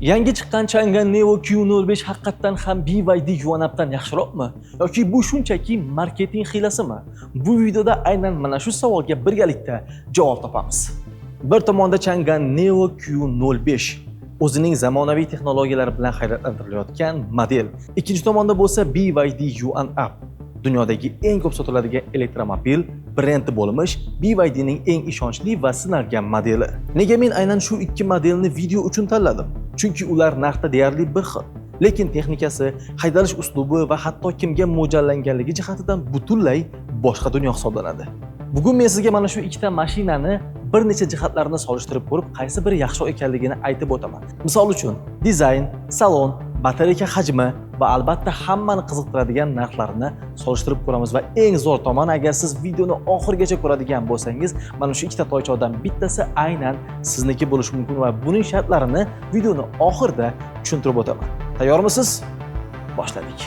Yangi chiqqan Changan Neo Q05 haqiqatdan ham BYD Yuan Up'dan yaxshiroqmi yoki bu shunchaki marketing hiylasimi? Bu videoda aynan mana shu savolga birgalikda javob topamiz. Bir tomonda Changan Neo Q05, o'zining zamonaviy texnologiyalari bilan hayratlantirilayotgan model. Ikkinchi tomonda bo'lsa BYD Yuan Up, dunyodagi eng ko'p sotiladigan elektromobil brendi bo'lmish BYDning eng ishonchli va sinalgan modeli. Nega men aynan shu ikki modelni video uchun tanladim? Chunki ular narxda deyarli bir xil, lekin texnikasi, haydalish uslubi va hatto kimga mo'ljallanganligi jihatidan butunlay boshqa dunyo hisoblanadi. Bugun men sizga mana shu ikkita mashinani bir necha jihatlarini solishtirib ko'rib, qaysi biri yaxshiroq ekanligini aytib o'taman. Misol uchun, dizayn, salon, batareyka hajmi va albatta hammani qiziqtiradigan narxlarni solishtirib ko'ramiz. Va eng zo'r tomoni, agar siz videoni oxirigacha ko'radigan bo'lsangiz, mana shu ikkita toychoqdan bittasi aynan sizniki bo'lishi mumkin va buning shartlarini videoni oxirida tushuntirib o'taman. Tayyormisiz? Boshladik.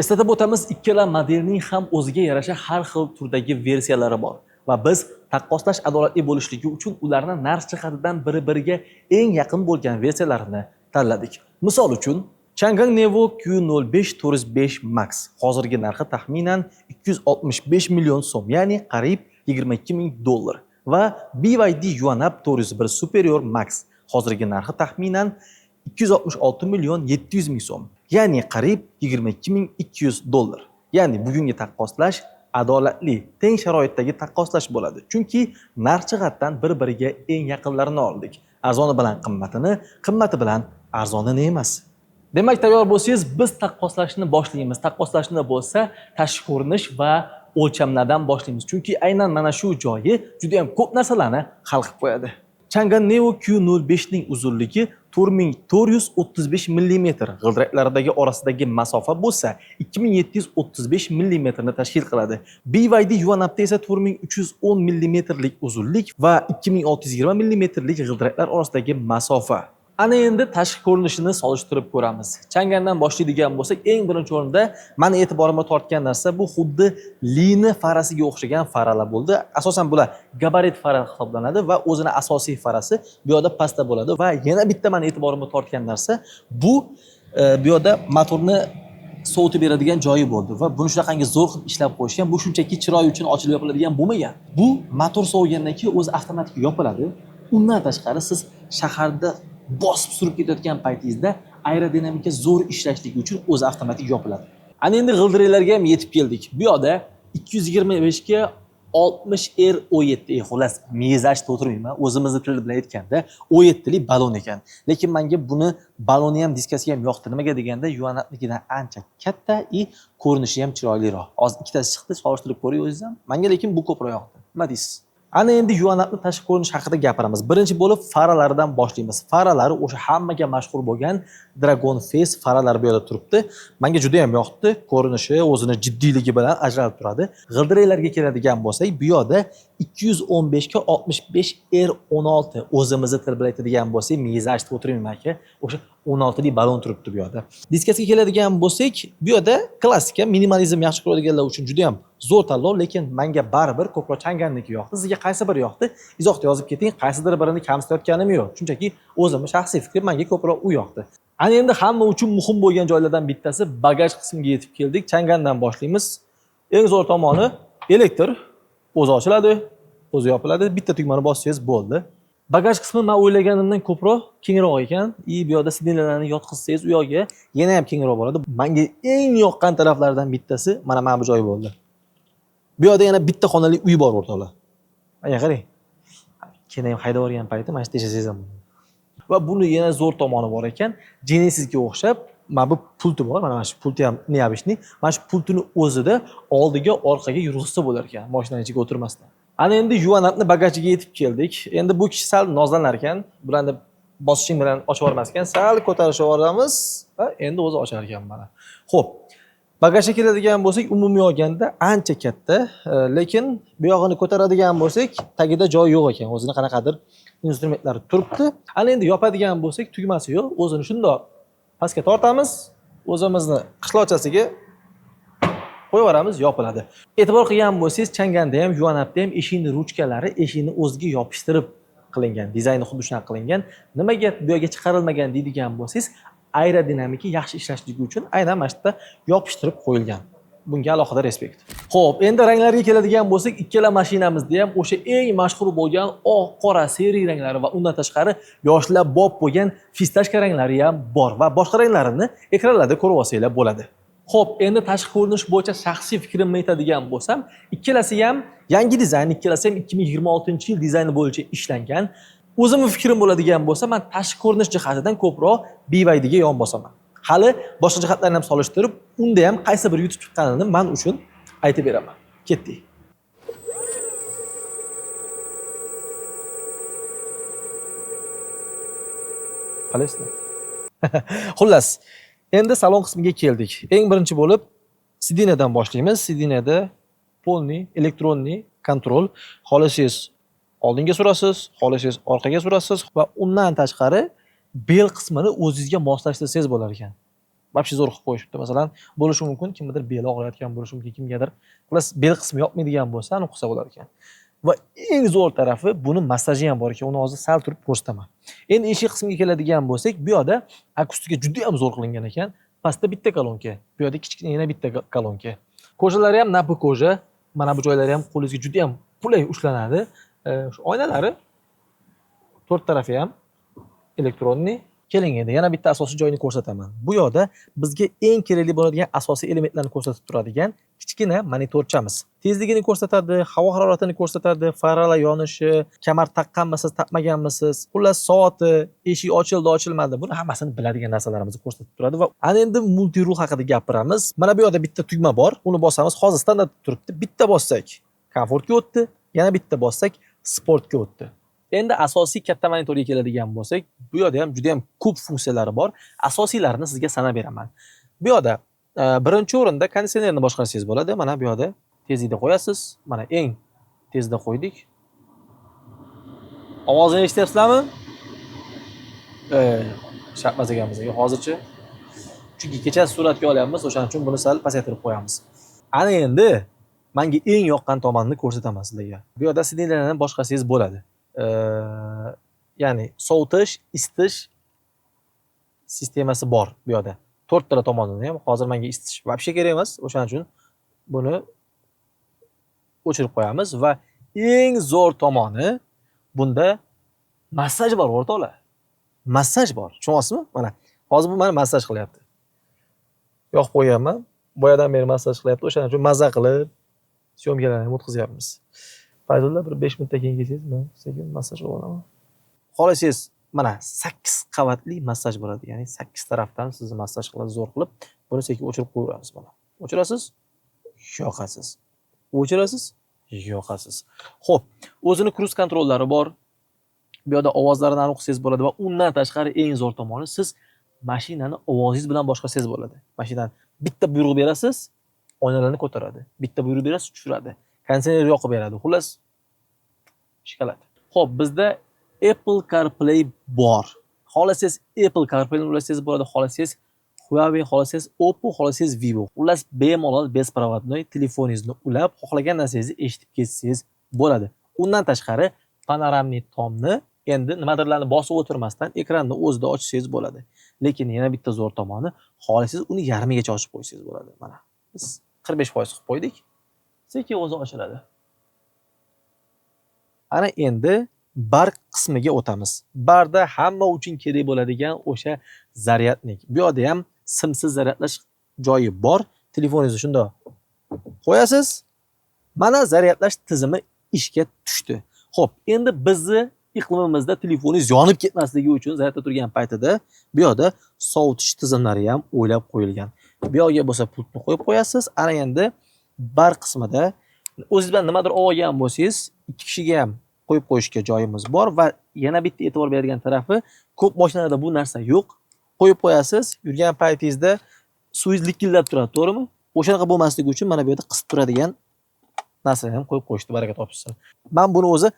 Eslatib o'tamiz, ikkala modelning ham o'ziga yarasha har xil turdagi versiyalari bor va biz taqqoslash adolatli bo'lishligi uchun ularni narx jihatidan bir-biriga eng yaqin bo'lgan versiyalarini tanladik. Misol uchun, Changan Neo Q05 405 Max hozirgi narxi taxminan 265 million so'm, ya'ni qariyb 22 ming dollar, va BYD Yuan Up 401 Superior Max hozirgi narxi taxminan 266 million 700 ming so'm, ya'ni qariyb 22 ming 200 dollar. Ya'ni bugungi taqqoslash adolatli, teng sharoitdagi taqqoslash bo'ladi, chunki narx jihatdan bir biriga eng yaqinlarini oldik: arzoni bilan qimmatini, qimmati bilan arzonini emas. Demak, tayyor bo'lsangiz, biz taqqoslashni boshlaymiz. Taqqoslashni bo'lsa tashqi ko'rinish va o'lchamlardan boshlaymiz, chunki aynan mana shu joyi juda yam ko'p narsalarni hal qilib qo'yadi. Changan Neo Q05 ning uzunligi 4435 mm, g'ildiraklardagi orasidagi masofa bo'lsa 2735 mm ni tashkil qiladi. BYD Yuan Up'da esa 4310 mm lik uzunlik va 2620 mm lik g'ildiraklar orasidagi masofa. Ana endi tashqi ko'rinishini solishtirib ko'ramiz. Changandan boshlaydigan bo'lsak, eng birinchi o'rinda mani e'tiborimni tortgan narsa bu xuddi Lini farasiga o'xshagan faralar bo'ldi. Asosan bular gabarit fara hisoblanadi va o'zini asosiy farasi bu yoqda pastda bo'ladi. Va yana bitta mani e'tiborimni tortgan narsa bu bu yoqda motorni sovutib beradigan joyi bo'ldi va buni shunaqangi zo'r qilib ishlab qo'yishgan. Bu shunchaki chiroy uchun ochilib yopiladigan bo'lmagan. Bu motor sovigandan keyin o'zi avtomatik yopiladi. Undan tashqari, siz shaharda bosib surib ketayotgan paytingizda aerodinamika zo'r ishlashligi uchun o'zi avtomatik yopiladi. Ana endi g'ildiraklarga ham yetib keldik. Bu yoqda 225 ga 60 R 17, xullas, mezashda o'tirmayman, o'zimizni til bilan aytganda 17 lik balon ekan. Lekin menga buni baloni ham, diskasi ham yoqdi. Nimaga deganda, Yuan Up'nikidan ancha katta и ko'rinishi ham chiroyliroq. Hozir ikkitasi chiqdi, solishtirib ko'ring o'zingiz ham. Menga lekin bu ko'proq yoqdi. Nima deysiz? Ana endi Yuan Up'ni tashqi ko'rinishi haqida gapiramiz. Birinchi bo'lib faralaridan boshlaymiz. Faralari o'sha hammaga mashhur bo'lgan Dragon Face faralari bu yerda turibdi. Menga juda ham yoqdi. Ko'rinishi o'zini jiddiyligi bilan ajralib turadi. G'ildiraklarga keladigan bo'lsak, bu yoqda 215 ga 65 R16, o'zimizni til bilan aytadigan bo'lsak, mezashda o'tirmayman aka, o'sha 16 lik balon turibdi bu yoqda. Diskasiga keladigan bo'lsak, bu yoqda klassika, minimalizm yaxshi ko'radiganlar uchun juda ham zo'r tanlov, lekin menga baribir ko'proq Changanniki yoqdi. Sizga qaysi biri yoqdi? Izohda yozib keting. Qaysidir birini kamsitayotganim yo'q. Shunchaki o'zimni shaxsiy fikrim, menga ko'proq u yoqdi. Ana endi hamma uchun muhim bo'lgan joylardan bittasi, bagaj qismiga yetib keldik. Changandan boshlaymiz. Eng zo'r tomoni elektr, o'zi ochiladi, o'zi yopiladi. Bitta tugmani bossangiz bo'ldi. Bagaj qismi men o'ylaganimdan ko'proq kengroq ekan. И bu yoqda сиденья larni yotqizsangiz, u yoqga yana ham kengroq bo'ladi. Menga eng yoqqan taraflaridan bittasi mana bu joyi bo'ldi. Bu yoqda yana bitta xonali uy bor, o'rtoqlar. Mana qarang. Keyin ham haydab yuborgan payti mana shu yerda yashasangiz ham bo'ladi. Va buni yana zo'r tomoni bor ekan. Genesisga o'xshab mana bu pulti bor, mana shu pulti ham необычный. Mana shu pultini o'zida oldiga, orqaga yurg'izsa bo'lar ekan, mashinani ichiga o'tirmasdan. Ana endi Yuan Up'ni bagajiga yetib keldik. Endi bu kishi sal nozlanar ekan. Bularni bosishing bilan ochib yubormas ekan. Sal ko'tarishib yuboramiz va endi o'zi ochar ekan mana. Xo'p. Bagajga keladigan bo'lsak, umumiy olganda ancha katta, lekin bu yog'ini ko'taradigan bo'lsak, tagida joy yo'q ekan. O'zini qanaqadir instrumentlari turibdi. Ana endi yopadigan bo'lsak, tugmasi yo'q. O'zini shundoq pastga tortamiz, o'zimizni qishloqchasiga qo'yib yuboramiz, yopiladi. E'tibor qilgan bo'lsangiz, Changanda ham, Yuan Up'da ham eshikni ruchkalari eshikni o'ziga yopishtirib Qilingan, dizayni xuddi shunaqa qilingan. Nimaga bu yerga chiqarilmagan deydigan bo'lsangiz, aerodinamika yaxshi ishlashligi uchun aynan mana shu yerda yopishtirib qo'yilgan. Bunga alohida респект. Xo'p, endi ranglarga keladigan bo'lsak, ikkala mashinamizda ham o'sha eng mashhur bo'lgan oq, qora, серый ranglari va undan tashqari yoshlar bob bo'lgan фисташка ranglari ham bor va boshqa ranglarini ekranlarda ko'rib olsanglar bo'ladi. Xo'p, endi tashqi ko'rinish bo'yicha shaxsiy fikrimni aytadigan bo'lsam, ikkalasi ham yangi dizayn, ikkalasi ham 2026-yil dizayni bo'yicha ishlangan. O'zimni fikrim bo'ladigan bo'lsa, man tashqi ko'rinish jihatidan ko'proq BYDga yon bosaman. Hali boshqa jihatlarni ham solishtirib, unda ham qaysi biri yutib chiqqanini man uchun aytib beraman. Ketdik. Qalaysizlar? Xullas, endi salon qismiga keldik. Eng birinchi bo'lib сиденье dan boshlaymiz. Сиденье da полный электронный контроль. Xohlasangiz oldinga surasiz, xohlasangiz orqaga surasiz va undan tashqari bel qismini o'zingizga moslashtirsangiz bo'lar ekan. Вообще zo'r qilib qo'yishibdi. Masalan, bo'lishi mumkin, kimnidir beli og'riyotgan bo'lishi mumkin, kimgadir. Xullas, bel qismi yoqmaydigan bo'lsa, aniq qilsa bo'lar ekan. Va eng zo'r tarafi, buni massaji ham bor ekan. Uni hozir sal turib ko'rsataman. Endi eshik qismiga keladigan bo'lsak, bu yoqda akustika juda ham zo'r qilingan ekan. Pastda bitta kolonka, bu yoqda kichkina yana bitta kolonka. Кожа lari ham наппа кожа. Mana bu joylari ham qo'lingizga juda ham qulay ushlanadi. Shu oynalari to'rt tarafi ham электронный. Keling, endi yana bitta asosiy joyini ko'rsataman. Bu yoqda bizga eng kerakli bo'ladigan asosiy elementlarni ko'rsatib turadigan kichkina monitorchamiz. Tezligini ko'rsatadi, havo haroratini ko'rsatadi, faralar yonishi, kamar taqqanmisiz, taqmaganmisiz, xullas soati, eshik ochildi, ochilmadi, buni hammasini biladigan narsalarimizni ko'rsatib turadi va ana endi мультируль haqida gapiramiz. Mana bu yoqda bitta tugma bor, uni bosamiz. Hozir standart turibdi. Bitta bossak komfortga o'tdi, yana bitta bossak sportga o'tdi. Endi asosiy katta monitorga keladigan bo'lsak, bu yoqda ham juda ham ko'p funksiyalari bor. Asosiylarini sizga sanab beraman. Bu yoqda birinchi o'rinda konditsionerni boshqarsangiz bo'ladi. Mana bu yoqda tezlikda qo'yasiz. Mana eng tezda qo'ydik. Ovozini eshityapsizlarmi? Shartmas ekanmiz hozircha. Chunki kechasi suratga olyapmiz, o'shaning uchun buni sal pasaytirib qo'yamiz. Ana endi menga eng yoqqan tomonini ko'rsataman sizlarga. Bu yoqda сиденье larni boshqarsangiz bo'ladi. Ya'ni sovutish, isitish sistemasi bor bu yoqda. To'rttala tomonini ham. Hozir menga isitish вообще kerak emas, o'shaning uchun buni o'chirib qo'yamiz va eng zo'r tomoni, bunda massaj bor, o'rtoqlar. Massaj bor. Tushunyapsizmi? Mana hozir bu mani massaj qilyapti. Yoqib qo'yganman. Boyadan beri massaj qilyapti. O'shaning uchun mazza qilib съёмка larni ham o'tkazyapmiz. Fayzulla, bir 5 minutdan keyin kelsangiz, men sekin massaj qilib olaman. Xohlasangiz, mana 8 qavatli massaj bo'ladi. Ya'ni 8 tarafdan sizni massaj qiladi zo'r qilib. Buni sekin o'chirib qo'yaveramiz mana. O'chirasiz, yoqasiz. O'chirasiz, yoqasiz. Xo'p, o'zini круиз контроль lari bor. Bu yoqda ovozlarini aniq qilsangiz bo'ladi va undan tashqari eng zo'r tomoni, siz mashinani ovozingiz bilan boshqarsangiz bo'ladi. Mashinani bitta buyruq berasiz, oynalarni ko'taradi. Bitta buyruq berasiz, tushiradi. Konditsioner yoqib beradi. Xullas, shokolad. Xo'p, bizda Apple CarPlay bor. Xohlasangiz Apple CarPlayni ulasangiz bo'ladi, xohlasangiz Huawei, xohlasangiz Oppo, xohlasangiz Vivo. Xullas, bemalol беспроводной telefoningizni ulab, xohlagan narsangizni eshitib ketsangiz bo'ladi. Undan tashqari панорамный tomni endi nimadirlarni bosib o'tirmasdan ekranni o'zida ochsangiz bo'ladi. Lekin yana bitta zo'r tomoni, xohlasangiz uni yarmigacha ochib qo'ysangiz bo'ladi. Mana biz 45% qilib qo'ydik. Sekin o'zi ochiladi. Ana endi bar qismiga o'tamiz. Barda hamma uchun kerak bo'ladigan o'sha зарядник. Bu yoqda ham simsiz zaryadlash joyi bor. Telefoningizni shundoq qo'yasiz. Mana zaryadlash tizimi ishga tushdi. Xo'p, endi bizni iqlimimizda telefoningiz yonib ketmasligi uchun zaryadda turgan paytida bu yoqda sovutish tizimlari ham o'ylab qo'yilgan. Bu yoqga bo'lsa pultni qo'yib qo'yasiz. Ana endi bar qismida o'zingiz bilan nimadir olgan bo'lsangiz, ikki kishiga ham qo'yib qo'yishga joyimiz bor va yana bitta e'tibor beradigan tarafi, ko'p mashinalarda bu narsa yo'q. Qo'yib qo'yasiz, yurgan paytingizda suvingiz likillab turadi, to'g'rimi? O'shanaqa bo'lmasligi uchun mana bu yerda qisib turadigan narsani ham qo'yib qo'yishdi, baraka topishsin. Men buni o'zi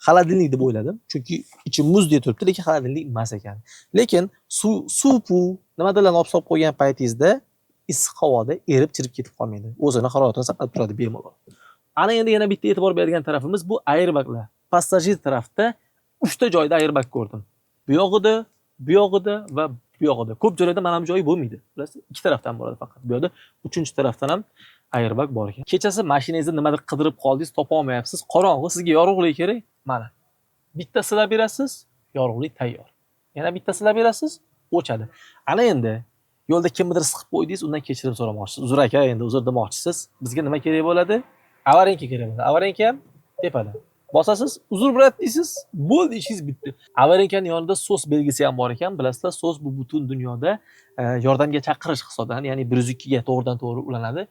холодильник deb o'yladim, chunki ichi muzdek turibdi, lekin холодильник emas ekan. Lekin suv pu nimadirlarni olib solib qo'ygan paytingizda issiq havoda erib chirib ketib qolmaydi. O'zini haroratini saqlab turadi bemalol. Ana endi yana bitta e'tibor beradigan tarafimiz, bu airbaglar. Passajir tarafda Uchta joyda airbag ko'rdim. Bu yog'ida, bu yog'ida va bu yog'ida. Ko'p joylarda mana bu joyi bo'lmaydi. Bilasiz, ikki tarafdan bo'ladi faqat. Bu yoqda uchinchi tarafdan ham airbag bor ekan. Kechasi mashinangizda nimadir qidirib qoldingiz, topa olmayapsiz, qorong'i, sizga yorug'lik kerak. Mana. Bitta silab berasiz, yorug'lik tayyor. Yana bitta silab berasiz, o'chadi. Ana endi yo'lda kimnidir siqib qo'ydingiz, undan kechirim so'ramoqchisiz. Uzr aka, endi uzr demoqchisiz. Bizga nima kerak bo'ladi? Аварийка kerak bo'ladi. Аварийка ham tepada. Bosasiz, "Uzr, брат", deysiz, bo'ldi, ishingiz bitdi. Аварийка ning yonida SOS belgisi ham bor ekan. Bilasizlar, SOS bu butun dunyoda yordamga chaqirish hisoblanadi, ya'ni 102 ga to'g'ridan to'g'ri ulanadi.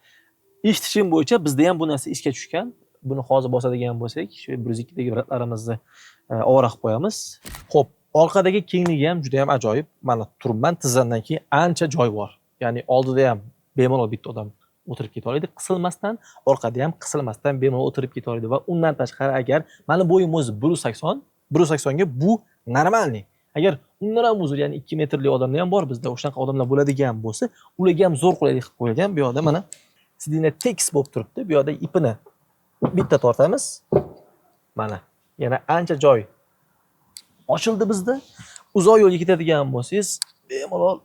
Eshitishim bo'yicha bizda ham bu narsa ishga tushgan. Buni hozir bosadigan bo'lsak, shu 102 dagi брат larimizni ovora qilib qo'yamiz. Xo'p, orqadagi kengligi ham juda ham ajoyib. Mana turibman, tizzamdan keyin ancha joy bor. Ya'ni oldida ham bemalol bitta odam o'tirib keta oladi qisilmasdan, orqada ham qisilmasdan bemalol o'tirib keta oladi va undan tashqari, agar mani bo'yim o'zi 180, 180 ga bu нормальный. Agar undan ham uzun, ya'ni 2 metrli odamlar ham bor bizda, o'shanaqa odamlar bo'ladigan bo'lsa, ularga ham zo'r qulaylik qilib qo'yilgan. Bu yoqda mana сиденье tekis bo'lib turibdi. Bu yoqda ipini bitta tortamiz. Mana yana ancha joy ochildi bizda. Uzoq yo'lga ketadigan bo'lsangiz, bemalol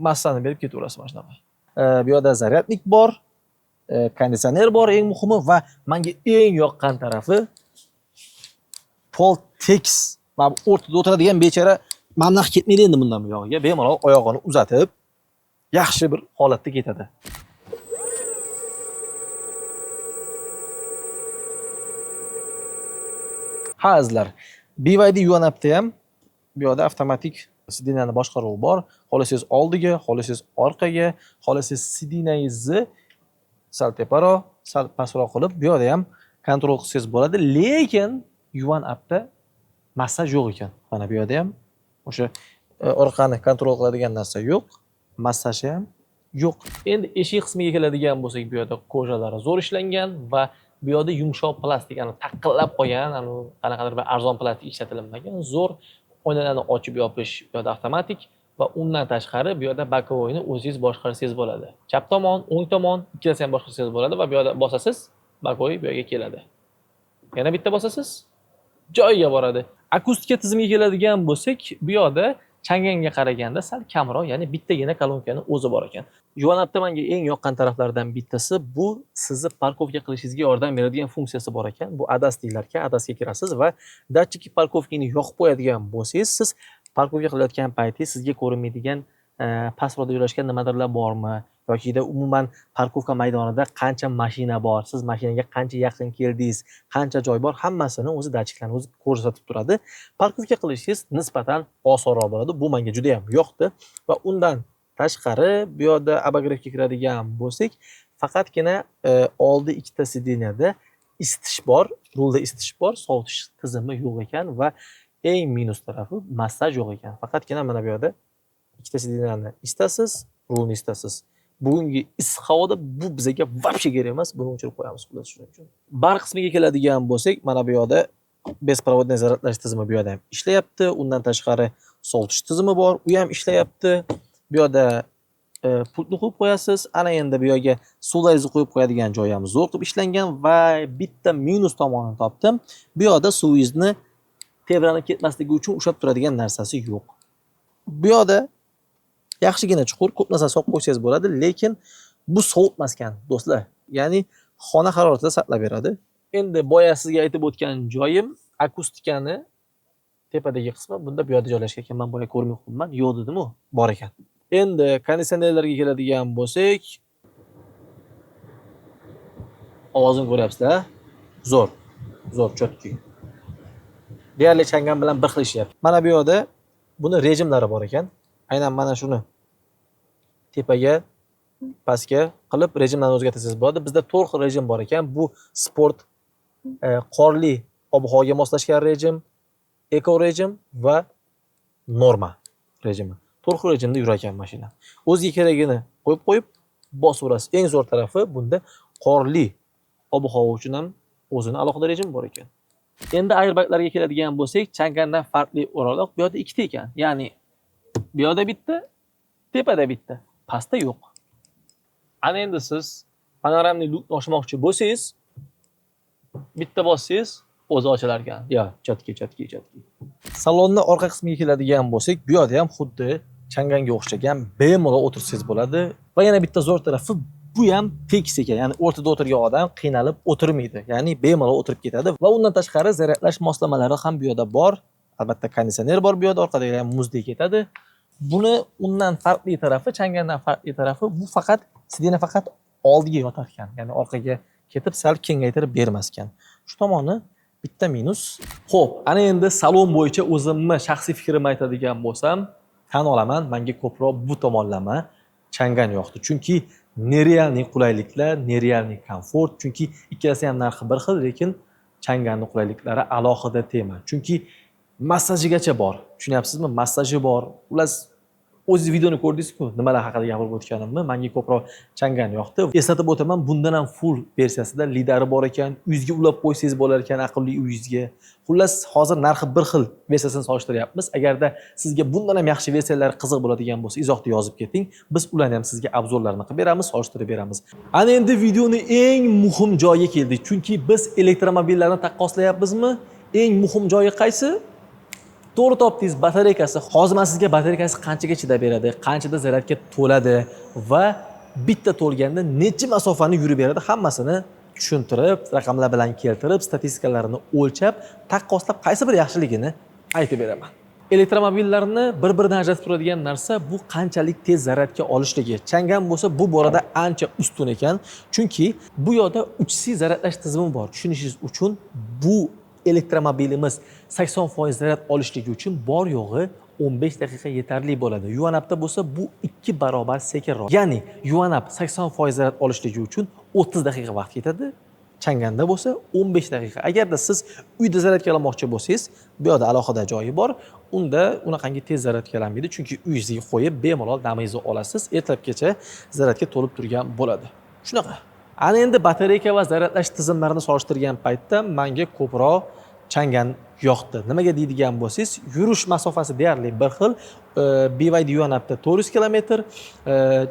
massani berib ketaverasiz mana shunaqa. Bu yoqda зарядник bor, konditsioner bor, eng muhimi va menga eng yoqqan tarafi, pol tekis. Mana bu o'rtada o'tiradigan bechora mana bunaqa ketmaydi endi bundan bu yog'iga. Bemalol oyog'ini uzatib, yaxshi bir holatda ketadi. Ha, azizlar, BYD Yuan Up'da ham bu yoqda avtomatik сиденье ni boshqaruvi bor. Xohlasangiz oldiga, xohlasangiz orqaga, xohlasangiz сиденье ngizni sal teparoq, sal pastroq qilib, bu yoqda ham контроль qilsangiz bo'ladi. Lekin Yuan Up'da massaj yo'q ekan. Mana bu yoqda ham o'sha orqani контроль qiladigan narsa yo'q, massaji ham yo'q. Endi eshik qismiga keladigan bo'lsak, bu yoqda кожа lari zo'r ishlangan va bu yoqda yumshoq plastik, ani taqillab qolgan, ani qanaqadir bir arzon plastik ishlatilmagan. Zo'r oynalarni ochib yopish bu yoqda avtomatik va undan tashqari bu yoqda боковой ni o'zingiz boshqarsangiz bo'ladi. Chap tomon, o'ng tomon, ikkalasini ham boshqarsangiz bo'ladi va bu yoqda bosasiz, боковой bu yerga keladi. Yana bitta bosasiz, joyiga boradi. Akustika tizimiga keladigan bo'lsak, bu yoqda Changanga qaraganda sal kamroq, ya'ni bittagina kolonkani o'zi bor ekan. Yuan Up'da menga eng yoqqan taraflaridan bittasi, bu sizni парковка qilishingizga yordam beradigan funksiyasi bor ekan. Bu ADAS deyilar ekan. ADASga kirasiz va датчики парковка ni yoqib qo'yadigan bo'lsangiz, siz парковка qilayotgan paytingiz sizga ko'rinmaydigan pastroqda joylashgan nimadirlar bormi yokida umuman парковка maydonida qancha mashina bor, siz mashinaga qancha yaqin keldingiz, qancha joy bor, hammasini o'zi datchiklarni o'zi ko'rsatib turadi. Парковка qilishingiz nisbatan osonroq bo'ladi. Bu menga juda ham yoqdi va undan tashqari bu yoqda обогрев ga kiradigan bo'lsak, faqatgina oldi ikkita сиденье da isitish bor, rulda isitish bor, sovutish tizimi yo'q ekan va eng minus tarafi, massaj yo'q ekan. Faqatgina mana bu yoqda ikkita сиденье ni isitasiz, rulni isitasiz. Bugungi issiq havoda bu bizaga вообще kerak emas. Buni o'chirib qo'yamiz, xullas, shuning uchun. Bar qismiga keladigan bo'lsak, mana bu yoqda беспроводной zaryadlash tizimi bu yoqda ham ishlayapti. Undan tashqari sovutish tizimi bor, u ham ishlayapti. Bu yoqda pultni qo'yib qo'yasiz. Ana endi bu yerga suvlaringizni qo'yib qo'yadigan joyi ham zo'r qilib ishlangan va bitta minus tomonini topdim. Bu yoqda suvingizni tebranib ketmasligi uchun ushlab turadigan narsasi yo'q. Bu yoqda yaxshigina chuqur, ko'p narsa solib qo'ysangiz bo'ladi, lekin bu sovutmas ekan, do'stlar. Ya'ni xona haroratida saqlab beradi. Endi boya sizga aytib o'tgan joyim, akustikani tepadagi qismi bunda bu yoqda joylashgan ekan. Men boya ko'rmay qolibman. Yo'q dedim-u, bor ekan. Endi konditsionerlarga keladigan bo'lsak, ovozini ko'ryapsizlar? Zo'r. Zo'r, чёткий. Deyarli Changan bilan bir xil ishlayapti. Mana bu yoqda buni rejimlari bor ekan. Aynan mana shuni tepaga, pastga qilib rejimlarni o'zgartirsangiz bo'ladi. Bizda to'rt xil rejim bor ekan. Bu sport, qorli ob-havoga moslashgan rejim, eko rejim va norma rejimi. To'rt xil rejimda yurar ekan mashina. O'ziga keragini qo'yib qo'yib bosaverasiz. Eng zo'r tarafi, bunda qorli ob-havo uchun ham o'zini alohida rejimi bor ekan. Endi airbaglarga keladigan bo'lsak, Changandan farqli o'laroq bu yoqda ikkita ekan. Ya'ni bu yoqda bitta, tepada bitta, pastda yo'q. Ana endi siz панорамный люк ni ochmoqchi bo'lsangiz, bitta bossangiz O'zi ochilar ekan. Yo, чётко, чётко, чётко. Salonni orqa qismiga keladigan bo'lsak, bu yerda ham xuddi Changanga o'xshagan bemalol o'tirsangiz bo'ladi. Va yana bitta zo'r tarafi, bu ham tekis ekan, ya'ni o'rtada o'tirgan odam qiynalib o'tirmaydi, ya'ni bemalol o'tirib ketadi. Va undan tashqari zaryadlash moslamalari ham bu yerda bor. Albatta, konditsioner bor bu yerda, orqadagilar ham muzdek ketadi. Buni undan farqli tarafi, Changandan farqli tarafi, bu faqat сиденье faqat oldiga yotar ekan, ya'ni orqaga ketib sal kengaytirib bermas ekan. Shu tomoni bitta minus. Xo'p, ana endi salon bo'yicha o'zimni shaxsiy fikrimni aytadigan bo'lsam, tan olaman, menga ko'proq bu tomonlama Changan yoqdi. Chunki нереальный qulayliklar, нереальный komfort, chunki ikkalasi ham narxi bir xil, lekin Changanni qulayliklari alohida tema. Chunki massajigacha bor. Tushunyapsizmi? Massaji bor. Xullas, o'zingiz videoni ko'rdingiz-ku, nimalar haqida gapirib o'tganimni. Menga ko'proq Changan yoqdi. Eslatib o'taman, bundan ham full versiyasida lidari bor ekan, uyingizga ulab qo'ysangiz bo'lar ekan, aqlli uyingizga. Xullas, hozir narxi bir xil versiyasini solishtiryapmiz. Agarda sizga bundan ham yaxshi versiyalar qiziq bo'ladigan bo'lsa, izohda yozib keting. Biz ularni ham sizga обзор larini qilib beramiz, solishtirib beramiz. Ana endi videoni eng muhim joyiga keldik. Chunki biz elektromobillarni taqqoslayapmizmi? Eng muhim joyi qaysi? To'g'ri topdingiz, batareykasi. Hozir men sizga batareykasi qanchaga chidab beradi, qanchada zaryadga to'ladi va bitta to'lganda necha masofani yurib beradi, hammasini tushuntirib, raqamlar bilan keltirib, statistikalarini o'lchab, taqqoslab, qaysi biri yaxshiligini aytib beraman. Elektromobillarni bir-biridan ajratib turadigan narsa bu qanchalik tez zaryadga olishligi. Changan bo'lsa bu borada ancha ustun ekan, chunki bu yoqda 3C zaryadlash tizimi bor. Tushunishingiz uchun, bu elektromobilimiz 80% zaryad olishligi uchun bor yo'g'i 15 daqiqa yetarli bo'ladi. YuanUpda bo'lsa bu 2 barobar sekinroq. Ya'ni YuanUp 80% zaryad olishligi uchun 30 daqiqa vaqt ketadi. Changanda bo'lsa 15 daqiqa. Agarda siz uyda zaryadga olmoqchi bo'lsangiz, bu yoqda alohida joyi bor. Unda unaqangi tez zaryadga, chunki uyingizga qo'yib bemalol damingizni olasiz. Ertalabgacha zaryadga to'lib turgan bo'ladi. Shunaqa. Ana endi batareyka va zaryadlash tizimlarini solishtirgan paytda menga ko'proq Changan yoqdi. Nimaga deydigan bo'lsangiz, yurish masofasi deyarli bir xil. BYD YuanUpda 400 kilometr,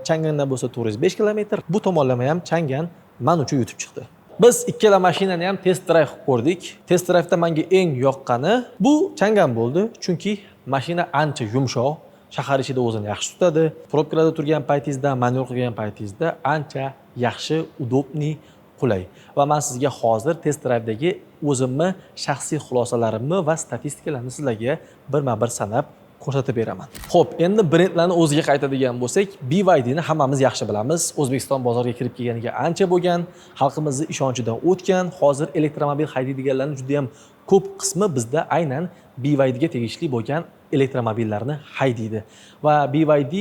Changanda bo'lsa 405 kilometr. Bu tomonlama ham Changan man uchun yutib chiqdi. Biz ikkala mashinani ham test drive qilib ko'rdik. Test drive'da menga eng yoqqani bu Changan bo'ldi, chunki mashina ancha yumshoq, shahar ichida o'zini yaxshi tutadi. Probkalarda turgan paytingizda, manyovr qilgan paytingizda ancha yaxshi, удобный, qulay. Va men sizga hozir test drive'dagi o'zimni shaxsiy xulosalarimni va statistikalarni sizlarga birma-bir sanab ko'rsatib beraman. Xo'p, endi brendlarni o'ziga qaytadigan bo'lsak, BYDni hammamiz yaxshi bilamiz. O'zbekiston bozoriga kirib kelganiga ancha bo'lgan, xalqimizni ishonchidan o'tgan. Hozir elektromobil haydaydiganlarning juda ham ko'p qismi bizda aynan BYDga tegishli bo'lgan elektromobillarni haydaydi. Va BYD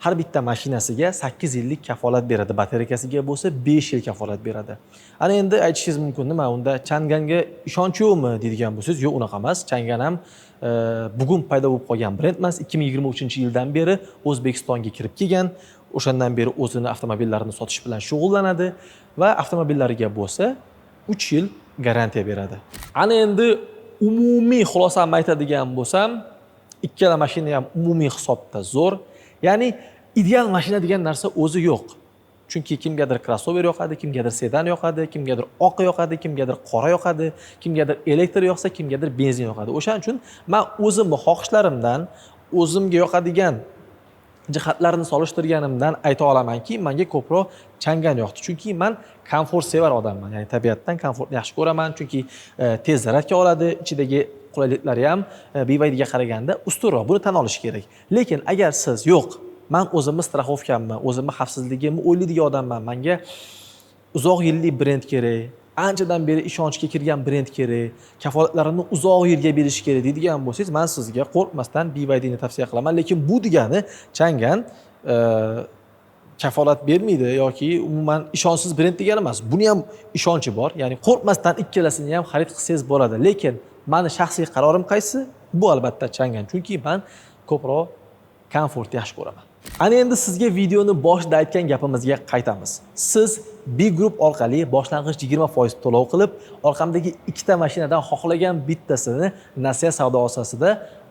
har bitta mashinasiga 8 yillik kafolat beradi, batareykasiga bo'lsa 5 yil kafolat beradi. Ana endi aytishingiz mumkin, nima unda Changanga ishonch yo'qmi deydigan bo'lsangiz, yo'q, unaqa emas. Changan ham bugun paydo bo'lib qolgan brend emas, 2023 yildan beri O'zbekistonga kirib kelgan. O'shandan beri o'zini avtomobillarini sotish bilan shug'ullanadi va avtomobillariga bo'lsa 3 yil garantiya beradi. Ana endi umumiy xulosamni aytadigan bo'lsam, ikkala mashina ham umumiy hisobda zo'r. Ya'ni ideal mashina degan narsa o'zi yo'q. Chunki kimgadir crossover yoqadi, kimgadir sedan yoqadi, kimgadir oq yoqadi, kimgadir qora yoqadi, kimgadir elektr yoqsa, kimgadir benzin yoqadi. O'shaning uchun men o'zimni xohishlarimdan, o'zimga yoqadigan jihatlarini solishtirganimdan ayta olamanki, menga ko'proq Changan yoqdi. Chunki man komfort sevar odamman, ya'ni tabiatdan komfortni yaxshi ko'raman, chunki tez zaryadga oladi, ichidagi qulayliklari ham BYDga qaraganda ustunroq, buni tan olish kerak. Lekin agar siz yo'q, man o'zimni страховка mni, o'zimni xavfsizligimni o'ylaydigan odamman, manga uzoq yillik brend kerak, anchadan beri ishonchga kirgan brend kerak, kafolatlarini uzoq yilga berish kerak deydigan bo'lsangiz, man sizga qo'rqmasdan BYDni tavsiya qilaman. Lekin bu degani Changan kafolat bermaydi yoki umuman ishonchsiz brend degani emas. Buni ham ishonchi bor, ya'ni qo'rqmasdan ikkalasini ham xarid qilsangiz bo'ladi. Lekin mani shaxsiy qarorim qaysi? Bu albatta Changan, chunki man ko'proq komfortni yaxshi ko'raman. Ana endi sizga videoni boshida aytgan gapimizga qaytamiz. Siz B Group orqali boshlang'ich 20% to'lov qilib, orqamdagi ikkita mashinadan xohlagan bittasini nasiya savdo asosida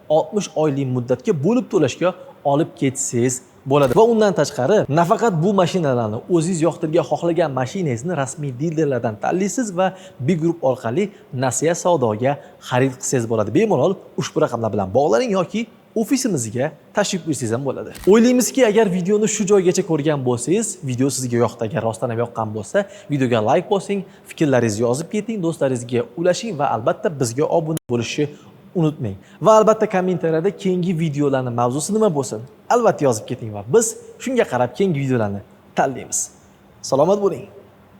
60 oylik muddatga bo'lib to'lashga olib ketsangiz bo'ladi. Va undan tashqari, nafaqat bu mashinalarni, o'zingiz yoqtirgan, xohlagan mashinangizni rasmiy dilerlardan tanlaysiz va Big Group orqali nasiya savdoga xarid qilsangiz bo'ladi. Bemalol ushbu raqamlar bilan bog'laning yoki ofisimizga tashrif buyursangiz ham bo'ladi. O'ylaymizki, agar videoni shu joygacha ko'rgan bo'lsangiz, video sizga yoqdi. Agar rostdan ham yoqqan bo'lsa, videoga layk bosing, fikrlaringizni yozib keting, do'stlaringizga ulashing va albatta bizga obuna bo'lishni unutmang. Va albatta kommentariyada keyingi videolarni mavzusi nima bo'lsin, albatta yozib keting va biz shunga qarab keyingi videolarni tanlaymiz. Salomat bo'ling.